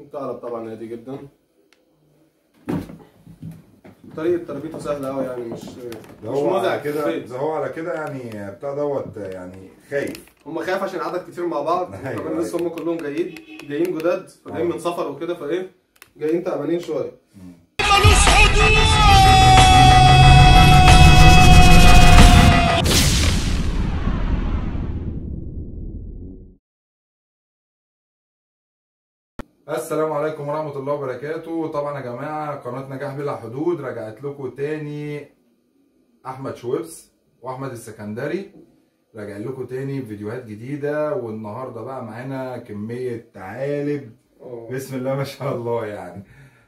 الثعلب طبعا هادي جدا. طريقة تربيته سهلة أوي يعني، مش مزعج كده. ده هو على كده يعني بتاع دوت يعني خايف. هم خايف عشان عدد كتير مع بعض. أيوة كمان لسه هم كلهم جايين جداد، فجايين من سفر وكده، فايه جايين تعبانين شوية. ملوش حدود. السلام عليكم ورحمة الله وبركاته. طبعا يا جماعة قناة نجاح بلا حدود رجعت لكم تاني، أحمد شويبس وأحمد السكندري راجع لكم تاني بفيديوهات جديدة. والنهاردة بقى معانا كمية ثعالب بسم الله ما شاء الله. يعني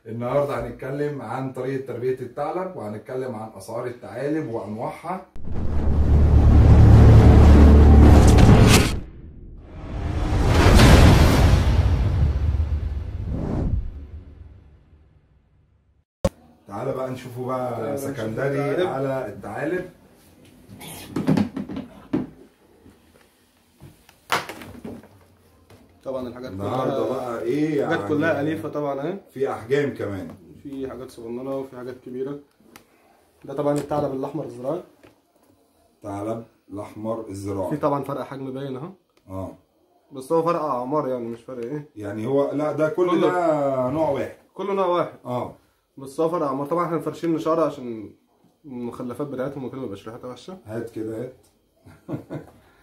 النهاردة هنتكلم عن طريقة تربية الثعلب، وهنتكلم عن أسعار الثعالب وأنواعها. تعالى بقى نشوفوا بقى سكندري على الثعالب. طبعا الحاجات النهارده بقى ايه يعني، الحاجات كلها اليفه طبعا اهي، في احجام كمان، في حاجات صغننه وفي حاجات كبيرة. ده طبعا الثعلب الاحمر الزراعي. ثعلب الاحمر الزراعي في طبعا فرق حجم باين اهو. بس هو فرق اعمار يعني، مش فرق ايه يعني، هو لا ده كل ده نوع واحد، كله نوع واحد. بس هو فرق اعمار. طبعا احنا مفرشين نشاره عشان المخلفات بتاعتهم وكده ما يبقاش ريحتها وحشة. هات كده هات.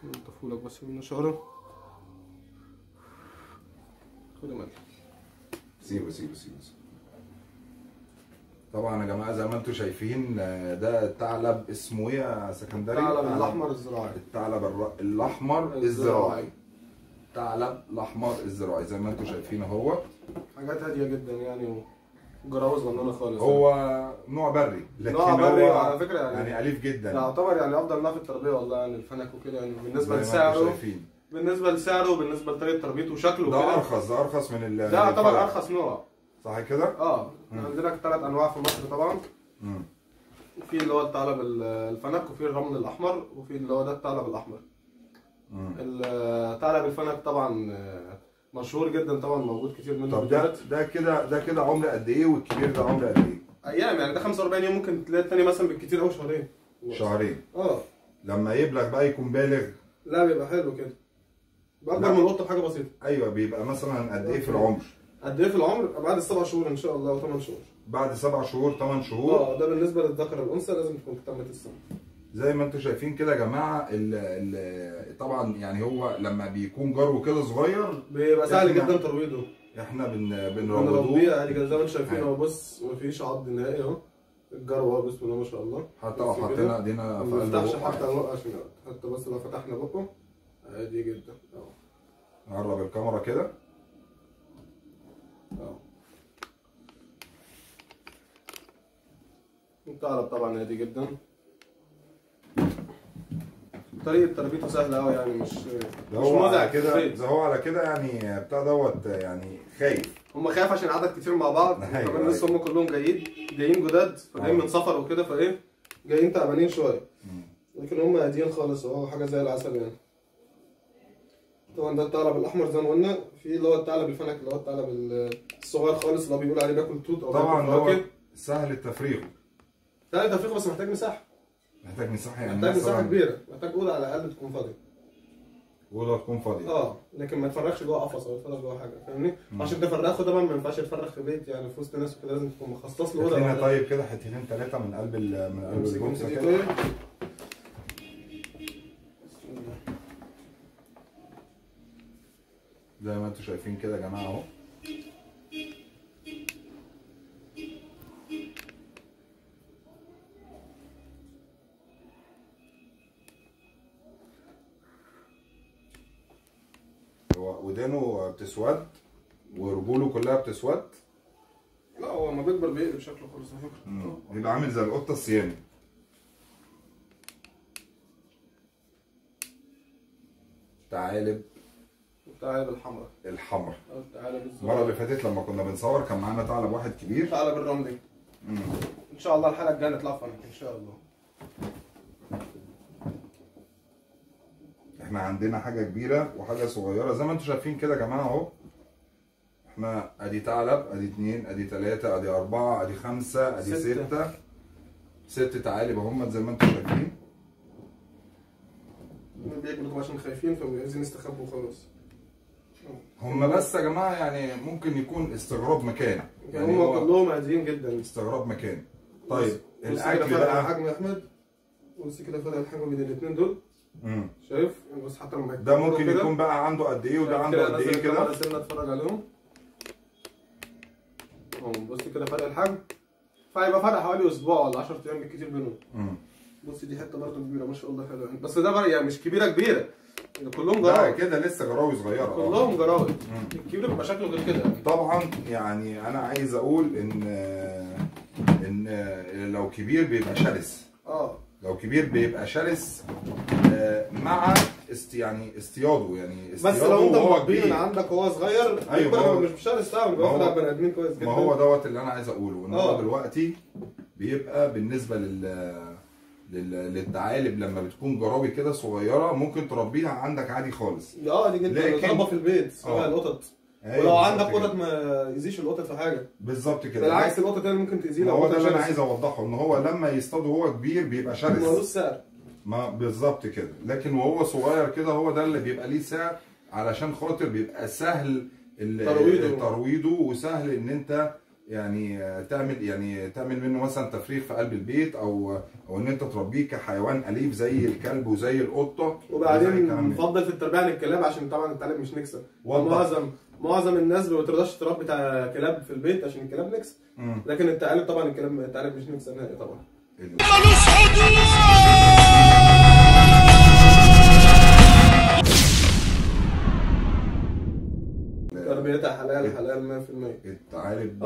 نضيفهولك بس من النشاره. خد مالك، سيبه سيبه سيبه. طبعا يا جماعة زي ما انتم شايفين ده الثعلب اسمه ايه يا سكندري؟ الثعلب الاحمر الزراعي. الثعلب الاحمر الزراعي. ثعلب الاحمر الزراعي زي ما انتم شايفين اهوت. حاجات هادية جدا يعني، وجراوه صغننه خالص. هو نوع بري، لكن نوع بري على فكرة يعني اليف جدا، يعتبر يعني افضل نوع في التربية والله يعني، الفنك وكده يعني. بالنسبة لسعره، بالنسبة لسعره وبالنسبة لطريقه تربيته وشكله ده ارخص، ده ارخص من ده يعتبر ارخص نوع، صح كده؟ عندنا 3 انواع في مصر طبعا. في اللي هو الثعلب الفنك، وفي الرمل الاحمر، وفي اللي هو ده الثعلب الاحمر. الثعلب الفنك طبعا مشهور جدا، طبعا موجود كتير منه. طب ده كده، ده كده عمر قد ايه، والكبير ده عمر قد ايه؟ ايام يعني، ده 45 يوم، ممكن تلاقي الثاني مثلا بالكتير او شهرين. شهرين. لما يبلغ بقى يكون بالغ؟ لا بيبقى حلو كده، بأكبر من القطة بحاجة بسيطة. ايوه بيبقى مثلا قد ايه في العمر؟ قد ايه في العمر؟ بعد 7 شهور ان شاء الله، و8 شهور. بعد 7 شهور 8 شهور. ده بالنسبة للذكر. الانثى لازم تكون تمت السنة. زي ما انتم شايفين كده يا جماعة، ال طبعا يعني هو لما بيكون جرو كده صغير بيبقى سهل جدا ترويضه. احنا بنربيه عادي كده زي ما انتم شايفين اهو. بص مفيش عض نهائي اهو، الجرو اهو بسم الله ما شاء الله. حتى لو حطينا ايدينا في قلبه ما بيفتحش حتى بقه، عشان حتى بس لو فتحنا بقه عادي جدا اهو. نقرب الكاميرا كده اهو. الثعلب طبعا هادي جدا، طريقة تربيته سهلة أوي يعني، مش مزعج كده. ده هو على كده يعني بتاع دوت يعني خايف. هم خايف عشان عدد كتير مع بعض. أيوة كمان لسه هم كلهم جايين جداد، فجايين من سفر وكده، فايه جايين تعبانين شوية. لكن هم هاديين خالص اهو، حاجة زي العسل يعني. طبعا ده الثعلب الأحمر زي ما قلنا. في اللي هو الثعلب الفنك، اللي هو الثعلب الصغير خالص اللي هو بيقول عليه بياكل توت أو طبعا هو سهل التفريغ. سهل التفريغ بس محتاج مساحة. محتاج مساحة يعني، محتاج مساحة كبيرة، محتاج أوضة على الأقل تكون فاضية. أوضة تكون فاضية. لكن ما تفرخش جوه قفص أو تفرخ جوه حاجة، فاهمني؟ عشان تفرخه طبعا ما ينفعش يتفرخ في بيت يعني، في وسط ناس وكده، لازم تكون مخصص له أوضة. طيب كده حتتين 3 من قلب من قلب البوكس كده. زي ما انتم شايفين كده يا جماعة أهو. هو ودانه بتسود ورجوله كلها بتسود. لا هو لما بيكبر بيقلب شكله خالص على فكرة. بيبقى عامل زي القطة السيامي. ثعالب، الثعالب الحمراء. الحمراء. الثعالب الزرقاء. المرة اللي فاتت لما كنا بنصور كان معانا ثعلب واحد كبير. ثعلب الرملي. ان شاء الله الحلقة الجاية نطلع فنك ان شاء الله. احنا عندنا حاجة كبيرة وحاجه صغيرة زي ما انتم شايفين كده يا جماعة اهو. احنا ادي ثعلب، ادي 2، ادي 3، ادي 4، ادي 5، ادي 6، 6 ثعالب اهم زي ما انتم شايفين. بياكلوا طبعا عشان خايفين فعايزين يستخبوا وخلاص. هم بس يا جماعة يعني ممكن يكون استغراب مكان، يعني هم كلهم هاديين جدا، استغراب مكان. طيب الاكل بقى الحجم يا احمد، بص كده فرق الحجم بين الاثنين دول. شايف؟ بص حتى لما ده ممكن يكون بقى عنده قد ايه وده عنده قد ايه كده. سيبنا اتفرج عليهم. بص كده فرق الحجم، فهيبقى فرق حوالي اسبوع ولا 10 ايام بالكتير بينهم. بص دي حتة برده كبيرة ما شاء الله حلوة، بس ده بقى يعني مش كبيرة كبيرة، كلهم جراوي كده لسه جراوي صغيرة، كلهم جراوي. الكبير بيبقى شكله غير كده. طبعا يعني انا عايز اقول ان لو كبير بيبقى شرس. لو كبير بيبقى شرس مع يعني اصطياده، يعني اصطياده. بس لو انت مربيه من عندك وهو صغير، ايوه مش شرس طبعا، بياخد على البني ادمين كويس جدا. ما هو دوت اللي انا عايز اقوله، ان هو دلوقتي بيبقى بالنسبة للثعالب لما بتكون جراوي كده صغيرة ممكن تربيها عندك عادي خالص. دي جدا، تربى في البيت سواء القطط. أيوة ولو عندك قطط ما يأذيش القطط في حاجة. بالظبط كده، بالعكس القطط اللي ممكن تأذيه. هو ده اللي انا عايز اوضحه، ان هو لما يصطاد وهو كبير بيبقى شرس، ملوش سعر. ما بالظبط كده، لكن وهو صغير كده هو ده اللي بيبقى ليه سعر، علشان خاطر بيبقى سهل ترويضه، وسهل ان انت يعني تعمل منه مثلا تفريخ في قلب البيت، او ان انت تربيه كحيوان اليف زي الكلب وزي القطة. وبعدين نفضل في التربية عن الكلاب، عشان طبعا الثعالب مش نكسه. معظم الناس ما بترضاش تربي كلاب في البيت عشان الكلاب نكسه، لكن الثعالب طبعا الثعالب مش نكسه نهائي طبعا. ملوش حدود. تربيتها حلال حلال 100%. الثعالب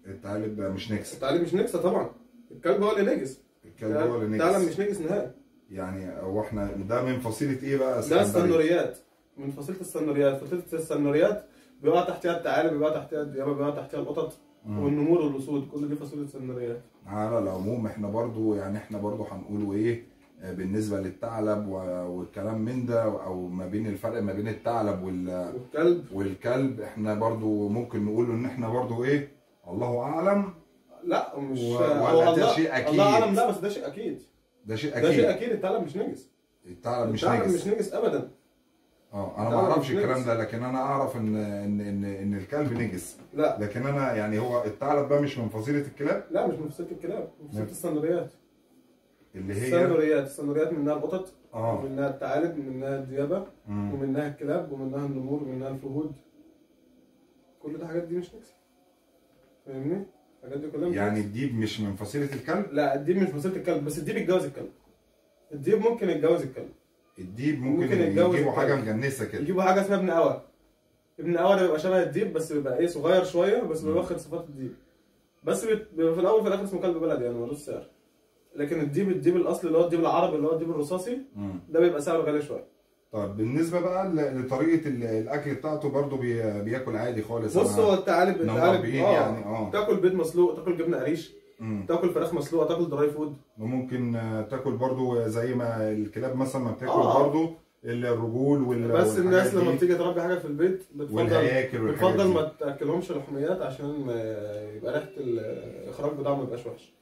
الثعالب مش نكسه. الثعالب مش نكسه طبعا، الكلب هو اللي نجس. الكلب هو اللي نجس، الثعلب مش نجس نهائي. يعني هو احنا ده من فصيلة ايه بقى؟ ده السنوريات، من فصيلة السنوريات. فصيلة السنوريات بيقع تحتها الثعالب، بيقع تحتها الديابه، بيقع تحتها القطط والنمور والاسود، كل دي فصيلة السنوريات. على العموم احنا برضو يعني هنقوله ايه بالنسبة للثعلب والكلام من ده، او ما بين الفرق ما بين الثعلب والكلب، احنا برضو ممكن نقول ان احنا برضو ايه، الله اعلم. لا مش ولا ده شيء اكيد، الله اعلم. لا بس ده شيء اكيد، ده شيء اكيد، ده شيء اكيد. الثعلب مش نجس، الثعلب مش نجس، مش نجس ابدا. انا ما اعرفش الكلام ده، لكن انا اعرف ان ان ان, إن الكلب نجس. لا لكن انا يعني هو الثعلب ده مش من فصيلة الكلاب. لا مش من فصيلة الكلاب، من فصيلة السنوريات، اللي هي السنوريات منها القطط، ومنها الثعالب، ومنها الديابه، ومنها الكلاب، ومنها النمور، ومنها الفهود. كل ده الحاجات دي مش نجسة، فاهمني؟ الحاجات دي كلها مش يعني الديب مش من فصيلة الكلب؟ لا الديب مش فصيلة الكلب، بس الديب يتجوز الكلب. الديب ممكن يتجوز الكلب. الديب ممكن يجيبوا حاجة مجنسه كده، يجيبوا حاجة اسمها ابن قوى. ابن قوى ده بيبقى شبه الديب، بس بيبقى ايه صغير شوية، بس بيبقى واخد صفات الديب، بس بيبقى في الاول وفي الاخر اسمه كلب بلدي، يعني ملوش سعر. لكن الديب الاصلي اللي هو الديب العربي اللي هو الديب الرصاصي، ده بيبقى سعره غالي شوية. طيب بالنسبة بقى لطريقه الاكل بتاعته، برده بياكل عادي خالص. بص هو الثعالب يعني تاكل بيض مسلوق، تاكل جبنه قريش، تاكل فراخ مسلوقة، تاكل dry food، وممكن تاكل برده زي ما الكلاب مثلا ما بتاكل برده الرجول بس الناس لما بتيجي تربي حاجة في البيت بتفضل ما تاكلهمش لحميات، عشان يبقى ريحه الاخراج بتاعهم ما يبقاش وحش،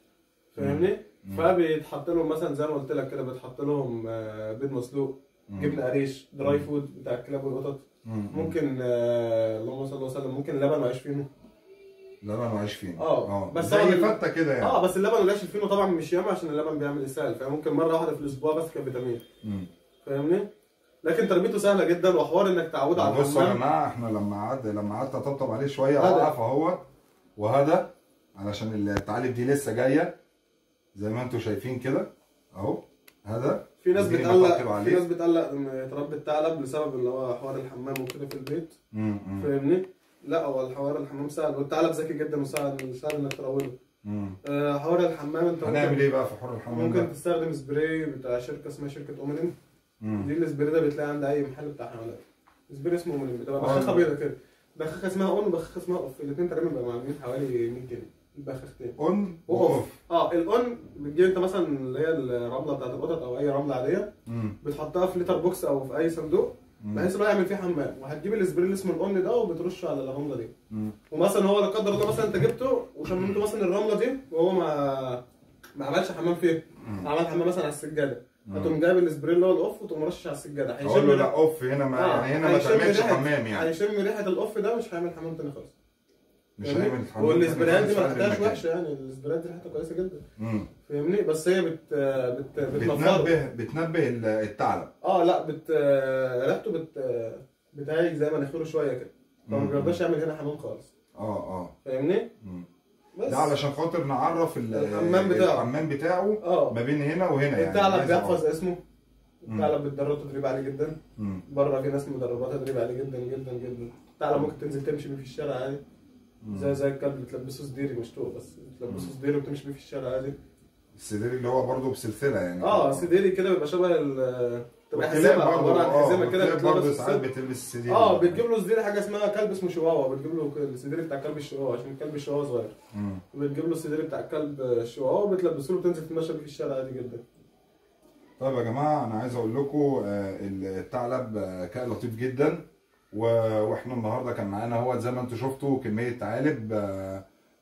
فاهمني؟ فبيتحط لهم مثلا زي ما قلت لك كده، بيتحط لهم بيض مسلوق، جبنه قريش، dry food بتاع الكلاب والقطط، ممكن اللهم صل وسلم، ممكن لبن وعيش فينو. لبن وعيش فينو بس زي فته كده يعني. بس اللبن والعيش الفينو طبعا مش ياما، عشان اللبن بيعمل اسهال، فممكن مرة واحدة في الاسبوع بس كفيتامين، فاهمني؟ لكن تربيته سهلة جدا، وحوار انك تعوده على الحمام. بصوا يا جماعة، احنا لما قعدت اطبطب عليه شوية وقف اهوت وهدى، علشان الثعالب دي لسه جاية زي ما انتم شايفين كده اهو. هذا في ناس بتقلق ان تربي الثعلب لسبب اللي هو حوار الحمام وكده في البيت، فاهمني؟ لا هو الحوار الحمام سهل، والثعلب ذكي جدا وسهل انك تروضه. حوار الحمام انت هنعمل ايه بقى في حوار الحمام؟ ممكن تستخدم سبراي بتاع شركة اسمها شركة اومنين. دي السبراي ده بتلاقيه عند اي محل بتاع حيوانات. سبراي اسمه اومنين، بتبقى بخاخه بيضة كده، بخاخه اسمها on وبخاخه اسمها off، الاثنين تقريبا بيبقوا عاملين حوالي 100 جنيه البخاختين، on و off. ال on بتجيب انت مثلا اللي هي الرملة بتاعت القطط او اي رملة عادية، بتحطها في litter box او في اي صندوق، بحيث انه يعمل فيه حمام، وهتجيب السبراي اللي اسمه القن ده وبترشه على الرملة دي. ومثلا هو لا قدر الله مثلا انت جبته وشممته مثلا الرملة دي وهو ما عملش حمام فيها، عمل حمام مثلا على السجادة، هتقوم جايب السبراي اللي هو الاوف وتقوم رشش على السجادة. هيشم له لا اوف هنا ما يعني هنا ما تعملش حمام، يعني هيشم ريحه الاوف ده مش هيعمل حمام تاني خالص. مش هيعمل حمام. والسبرايات دي ما ريحتهاش وحشة يعني، السبرايات دي ريحتها كويسة جدا. فاهمني؟ بس هي بت بت بتنبه الثعلب. لا ريحته بتهيج زي مناخيره شوية كده، فما بيرضاش يعمل هنا حمام خالص. فاهمني؟ بس ده علشان خاطر نعرف الحمام بتاعه، الحمام بتاعه ما بين هنا وهنا يعني. الثعلب بيحفظ اسمه، الثعلب بتدربه تدريب عالي جدا. بره في ناس مدربات تدريب عالي جدا جدا جدا. الثعلب ممكن تنزل تمشي بيه في الشارع عادي، زي الكلب بتلبسه سديري مش طوق، بس بتلبسه سديري وتمشي بيه في الشارع عادي. السديري اللي هو برضه بسلسلة يعني. سديري كده بيبقى شبه تبقى حزامه، عبارة عن حزامه كده بتلبس ساعات، بتلبس السديري. بتجيب له سديري حاجة اسمها كلب اسمه شواوا، بتجيب له السديري بتاع كلب الشواوا عشان الكلب الشواوا صغير. بتجيب له السديري بتاع الكلب الشواوا وبتلبسه له وتنزل تتمشى بيه في الشارع عادي جدا. طيب يا جماعة انا عايز اقول لكم الثعلب كائن لطيف جدا، واحنا النهارده كان معانا هو زي ما انتم شفتوا كمية ثعالب،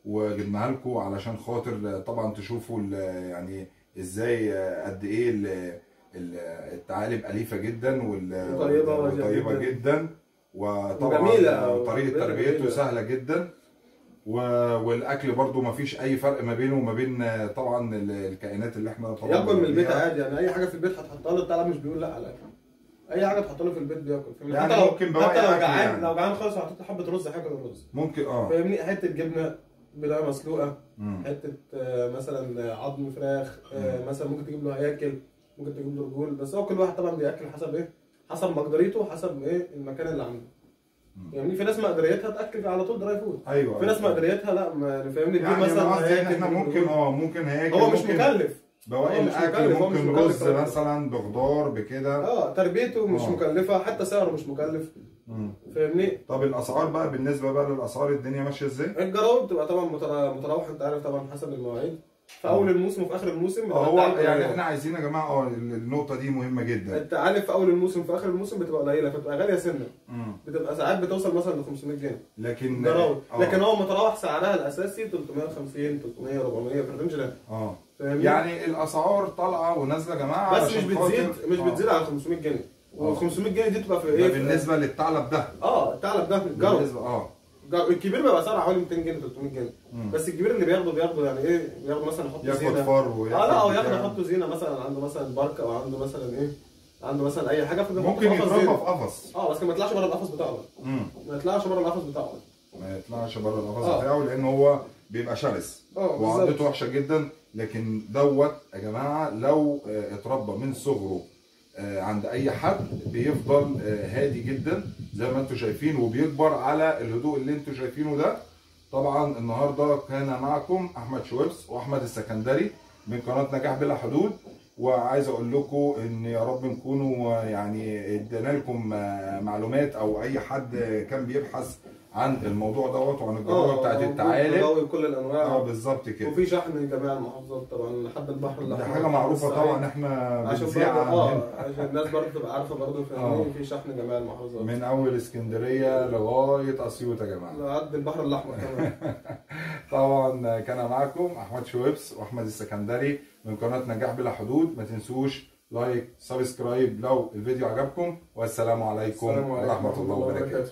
وجبناها لكم علشان خاطر طبعا تشوفوا يعني ازاي قد ايه الثعالب اليفه جدا وطيبة جدا، وطبعا طريقه تربيته سهلة جدا، والاكل برده ما فيش اي فرق ما بينه وما بين طبعا الكائنات اللي احنا طبعا ياكل من البيت عادي يعني. اي حاجة في البيت هتحطها له الثعلب مش بيقول لا على الاكل، اي حاجة تحط له في البيت بياكل. يعني حتى لو ممكن حتى لو جعان يعني. لو جعان خالص هتحط له حبه رز هياكل الرز ممكن. فاهمني؟ حتة جبنه بيضة مسلوقة، حتة مثلا عظم فراخ، مثلا ممكن تجيب له هياكل، ممكن تجيب له رجول. بس هو كل واحد طبعا بياكل حسب ايه، حسب مقدريته وحسب ايه المكان اللي عنده. يعني في ناس مقدريتها تاكل على طول dry food. ايوه. في ناس مقدريتها لا، فاهمني؟ يعني مثلا هياكل احنا ممكن ممكن هياكل، هو مش مكلف بواقي الاكل، ممكن رز مثلا بخضار بكده. تربيته مش مكلفة، حتى سعره مش مكلف. فاهمني؟ طب الاسعار بقى، بالنسبة بقى للاسعار الدنيا ماشية ازاي؟ الجراوي بتبقى طبعا متراوحه، انت عارف طبعا حسب المواعيد، في اول الموسم وفي اخر الموسم. هو يعني احنا عايزين يا جماعة النقطة دي مهمة جدا. انت عارف في اول الموسم في اخر الموسم بتبقى قليله، فبتبقى غالية سنة. بتبقى ساعات بتوصل مثلا ل 500 جنيه. لكن جراوي. لكن هو متراوح سعرها الاساسي 350 300 400 في ال range ده. فاهمني؟ يعني الاسعار طالعه ونازلة يا جماعة، بس مش بتزيد، مش بتزيد على 500 جنيه. و 500 جنيه دي تبقى في ايه؟ بالنسبة للثعلب ده. الثعلب ده الجرو. بالنسبة الكبير بيبقى سعره حوالي 200 جنيه 300 جنيه. بس الكبير اللي بياخده يعني ايه، بياخده مثلا يحط زينة، ياخد فر، لا او ياخده يحطه زينة مثلا، عنده مثلا بارك او عنده مثلا ايه، عنده مثلا اي حاجة، ممكن يتربى في قفص. بس ما يطلعش بره القفص بتاعه. ما يطلعش بره القفص بتاعه، ما يطلعش بره القفص بتاعه، لان هو بيبقى شرس وعضته وحشة جدا. لكن دوت يا جماعة لو اتربى من صغره عند اي حد بيفضل هادي جدا زي ما انتم شايفين، وبيكبر على الهدوء اللي انتم شايفينه ده. طبعا النهارده كان معكم احمد شويبس واحمد السكندري من قناة نجاح بلا حدود، وعايز اقول لكم ان يا رب نكونوا يعني ادينا لكم معلومات، او اي حد كان بيبحث عن الموضوع دوت وعن الجراوي بتاعت الثعالب بكل الانواع. بالظبط كده. وفي شحن لجميع المحافظات طبعا لحد البحر الاحمر، ده حاجة معروفة طبعا، احنا بنذيع عشان الناس برضه تبقى عارفه برضه، فاهمين؟ في شحن جميع المحافظات من اول اسكندرية لغاية اسيوط يا جماعة، لحد البحر الاحمر كمان. طبعا كان معاكم احمد شويبس واحمد السكندري من قناة نجاح بلا حدود. ما تنسوش like subscribe لو الفيديو عجبكم، والسلام عليكم ورحمة الله وبركاته.